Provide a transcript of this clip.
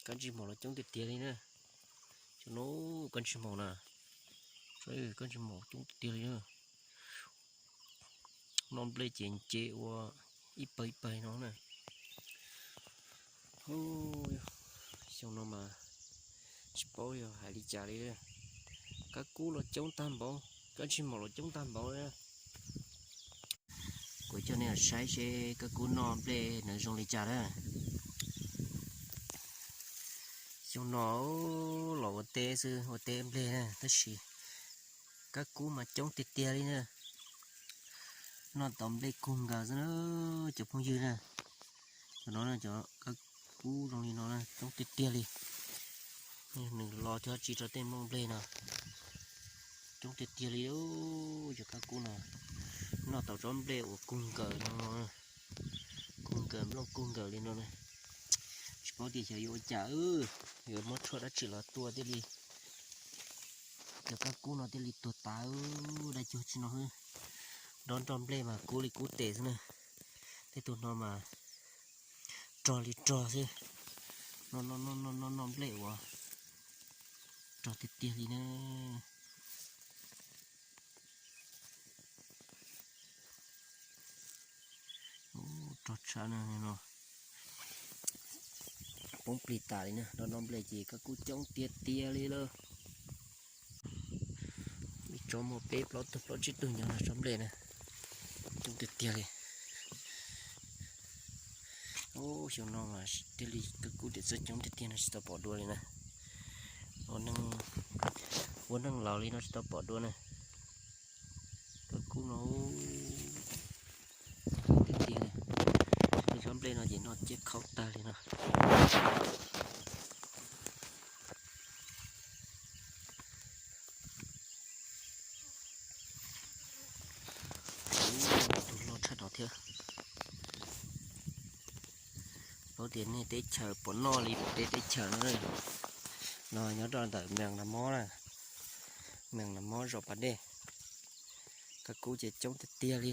Kab ntsej muag los coob tiag tiag li na. Cov no kab ntsej muag na, kab ntsej muag coob tiag tiag li na. Noj nplej ces nce ua ib pawg ib pawg no na. Xyoo no mas tsis paub yog hais li cas li. Kab kub los coob tag npaum, kab ntsej muag los coob tag npaum li. Kuv coj nej saib seb kab kub noj nplej nws zoo li cas na. Xyoo no los ua teb xwb, ua teb nplej na, tab sis kab kub mas coob tiag tiag li na. Noj tau nplej kug nkaws xwb na, cov phooj ywg na. Cov no cov kab kub zoo li no coob tiag tiag li. Nws los cov tsis rau tej nplooj nplej no. Coob tiag tiag li. Cov kab kub no noj tau tsob nplej uas kug nkaws no, kug nkaws nplooj kug nkaws li no. Tsis paub tias xyov yuav ua cas, yuav muab tshuaj dab tsi los tua thiaj li, cov kab kub no thiaj li tuag tas. Dab cuag tsis no, nroj nroj nplej mas kub li kub tes xwb na. Tej tug no mas rog li rog xwb. Noj noj nplej uas rog tiag tiag li na. Rog tshaj no, poob plig tas li na. Noj noj nplej ces kab kub coob tiag tiag li lawm. Ib tsob muaj peb plaub tug plaub tsib tug nyob no tsob nplej na, coob tiag tiag li. Xyoo no mas thiaj li kab kub tiam txawj coob tiag tiag no tsis tau pom dua li na. Ua neej laus li no tsis tau pom dua na. Kab kub no tiag tiag, tej tsob nplej no ces noj ciaj khaub tag li no. Tus loj tshaj no thiab. Paub tias nej teb chaws puas noj li peb teb chaws no. No nyob rau ntawm Mees Nas Mob na, Mees Nas Mob zos Pas Dej. Kab kub ces coob tiag tiag li.